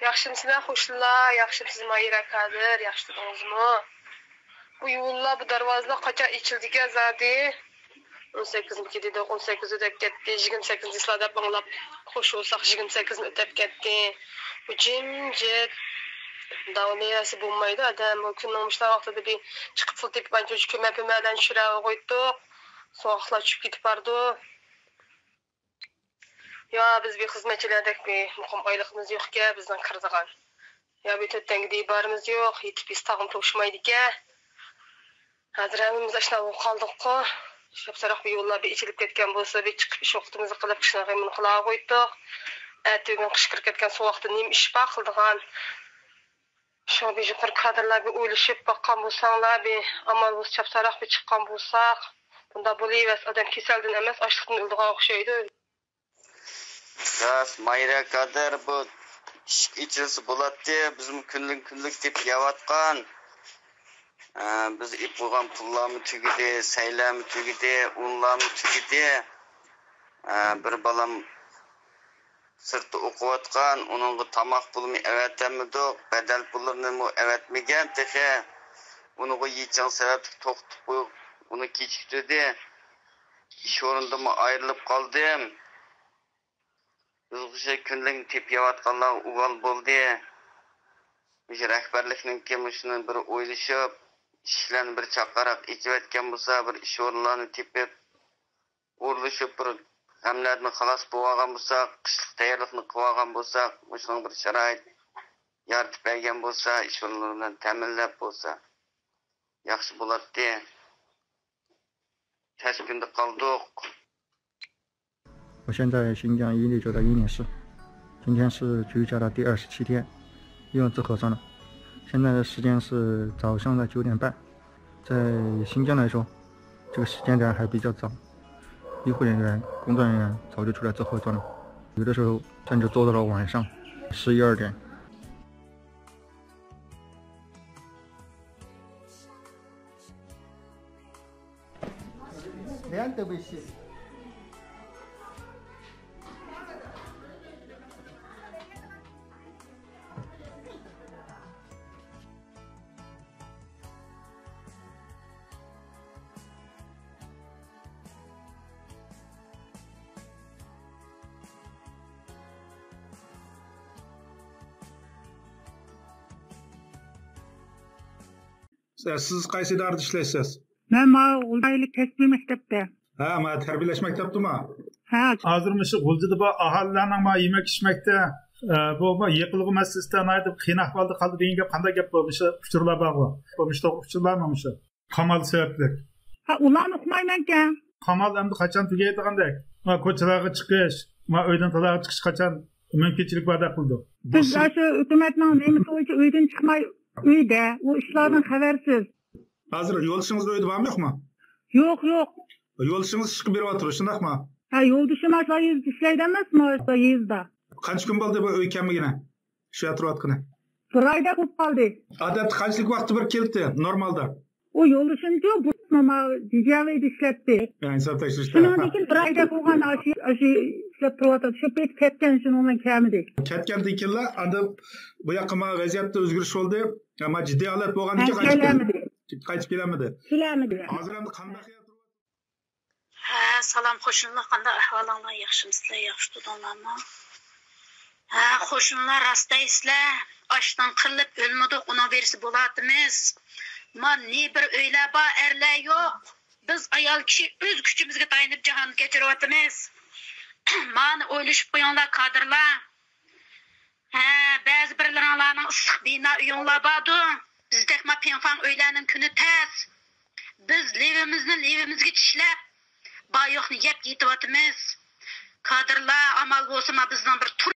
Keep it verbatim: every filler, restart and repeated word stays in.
ياخشىمسىلەر قوشنىلار؟ ياخشىمسىز ماھىرە كادىر؟ ياخشى تۇردىڭىزمۇ؟ بۇ يوللار، بۇ دەرۋازىلار قاچان ئېچىلدىكەن زادى؟ ئون سەككىزمىكى دېدۇق، ئون سەككىز ئۆتۈپ كەتتى. يىگىرمە سەككىز دېسىلا دەپ ئاڭلاپ خوش بولساق، يىگىرمە سەككىزمۇ ئۆتۈپ كەتتى. بۇ جىمجىت داۋاملىيەسى بولمايدۇ ئادەم. بۇ كۈننىڭ مۇشۇنداق ۋاقتىدا بىر چىقىپ پۇل تېپىپ، ئانچە-مۇنچە كۆمە-پۆمەلەرنى چۈشۈرەلمەي قويدۇق. سوغۇقلار چۈشۈپ كېتىپ بارىدۇ. يا بىز بىر خىزمەتچىلەردەك بىر مۇقىم ئايلىقىمىز يوقكەن بىزنىڭ كىرىدىغان. يا بىر تۆت تەڭگە دېيى بارىمىز يوق، يېتىپ يېسىتاغمۇ توشمايدىكەن. ھازىر ھەممىمىز ئاشۇنداق بولۇپ قالدۇققۇ. شاپساراق بىر يوللار بىر ئېچىلىپ كەتكەن بولسا، بىر چىقىپ ئىش ۋاقتىمىزنى قىلىپ، قىشنىڭ غېمىنى قىلاغۇيتتۇق. ئەتىگۈن قىش كىرىپ كەتكەن سوغۇقتا نېمە ئىش بار قىلىدىغان؟ شۇڭا بىر يۇقىرى كادىرلار بىر ئويلىشىپ باققان بولساڭلار، بىر ئامال بولسا چاپسانراق بىر چىققان بولساق، بۇنداق بولۇۋەرسە ئادەم كېسەلدىن ئەمەس، ئاچلىقتىن ئۆلىدىغان ئوخشايدۇ. راست، ماھىرە كادىر، بۇ ئىشىك ئېچىلسا بولاتتى، بىزمۇ كۈنلۈك كۈنلۈك دەپ يەۋاتقان. ئە، بىز ئېلىپ قويغان پۇللارمۇ تۈگىدى، سەيلەرمۇ تۈگىدى، ئۇنلارمۇ تۈگىدى. ئە، بىر بالام سىرتتا ئوقۇۋاتقان، ئۇنىڭغا تاماق پۇلىمۇ ئەۋەتەلمىدۇق، بەدەل پۇللىرىنىمۇ ئەۋەتمىگەن تېخى. ئۇنىڭغا يىچىڭ سەۋەبلىك توختىتىپ قويۇپ، ئۇنى كېچىكتۈردى. ئىش ئورنىدىنمۇ ئايرىلىپ قالدىم. بىزغۇچە كۈنلۈكنى تېپىۋاتقانلارغا ئۇۋال بولدى. مۇشۇ رەھبەرلىكنىڭكى مۇشۇنى بىر ئويلىشىپ، ئىشىكلەرنى بىر چاققانراق ئېچىۋەتكەن بولسا، بىر ئىش ئورۇنلارنى تېپىپ، ئورۇنلىشىپ، بىر غەملەردىن خالاس بولۇۋالغان بولساق، قىشلىق تەييارلىقنى قىلىۋالغان بولساق، مۇشۇنىڭغا بىر شارائىت يارىتىپ بەرگەن بولسا، ئىش ئورۇنلىرى بىلەن تەمىنلەپ بولسا، ياخشى بولاتتى. تەس كۈندە قالدۇق. 我现在新疆伊犁州的伊犁市，今天是九月二号第二十七天，又要做核酸了。现在的时间是早上的九点半，在新疆来说，这个时间点还比较早，医护人员、工作人员早就出来做核酸了，有的时候甚至做到了晚上十一二点。 سىز قايسى ئىدارىدە ئىشلەيسىز؟ مەن ماۋۇ غۇلجىدىكى كەسپىي مەكتەپتە. ھە، ما تەربىيەلەش مەكتەپتىما؟ ھە. ھازىر مۇشۇ غۇلجىدا بار ئاھالىلەرنىڭ ما يېمەك ئىچمەكتە، ئە، بۇ، بۇ يېقىلغۇ مەسىلىسىدە ناھايىتى قىيىن ئەھۋالدا قالدى دېگەن گەپ قانداق گەپ بۇ؟ مۇشۇ ئۇچۇرلار بارغۇ. بۇ مۇشۇ توغرا ئۇچۇرلارمۇ مۇشۇ؟ قامال سەۋەبلىك. ھە، ئۇلارنى ئۇقمايمەنكەن. قامال ئەمدى قاچان تۈگەيدىغاندەك؟ ما كوچىلارغا چىقىش، ما ئۆيدىن تالاغا چىقىش قاچان مۇمكىنچىلىك باردەك قىلىدۇ؟ بىز ئاشۇ ھۆكۈمەتنىڭ نېمىسى بويىچە ئۆيدىن چىقماي ئۆيدە، ئۇ ئىشلاردىن خەۋەرسىز. ھازىر يولدىشىڭىز ئۆيدە بارمۇ يوقمۇ؟ يوق، يوق. يولدىشىڭىز ئىشقا بېرىۋاتىدۇ، شۇنداقمۇ؟ ھە، يولدىشىم ئاشۇ يېزىدا ئىشلەيدۇ ئەمەسمۇ، ئاشۇ يېزىدا. قانچە كۈن بولدى بۇ ئۆيگە كەلمىگىنى؟ شۇ يەردە تۇرۇۋاتقىنى؟ بىر ئايدەك بولۇپ قالدى. ئادەتتە قانچىلىك ۋاقىتتا بىر كېلىتتى نورمالدا؟ ئۇ يولدىشىمچۇ بۇ ماما جىجياۋېيدا ئىشلەتتى. ھە، ئىنساپ تەكشۈرۈشتە. شۇنىڭدىن كېيىن بىر ئايدەك بولغان ئاشۇ، ئاشۇ ئىشلەپ تۇرۇۋاتىدۇ. شۇ پېتى كەتكەن، شۇنىڭدىن كەلمىدى. كەتكەندىن كېيىنلا ئاندىن بۇ ياققا ما ۋەزىيەتتە ئۆزگىرىش بولدى. ما جىددىي ھالەت بولغاندىن كېيىن قايتىپ كەلمىدى. قايتىپ كېلەلمىدى. كېلەلمىدى. ھازىر ئەمدى قانداق؟ ھە، سالام قوشنىلار، قانداق ئەھۋالىڭلار؟ ياخشىمۇسىلەر؟ ياخشى تۇردۇڭلارمۇ؟ ھە، قوشنىلار، راست دەيسىلەر. ئاچتىن قىرىلىپ ئۆلمىدۇق، ئۇنىڭ بېرىسى بولاتىمىز. ما نى بىر ئۆيلەر بار، ئەرلەر يوق. بىز ئايال كىشى ئۆز كۈچىمىزگە تايىنىپ جاھاننى كەچۈرۈۋاتىمىز. مانى ئويلىشىپ قويۇڭلار، كادىرلار. ھە، بەزى بىرلىرىڭلارنىڭ ئىسسىق بىنا ئۆيۈڭلار باردۇ. بىزدەك ما پىڭفاڭ ئۆيلەرنىڭ كۈنى تەس. بىز لېۋىمىزنى لېۋىمىزگە چىشلەپ، بار يوقنى يەپ يېتىۋاتىمىز. كادىرلار، ئامال بولسا ما بىزنىڭ بىر تۇر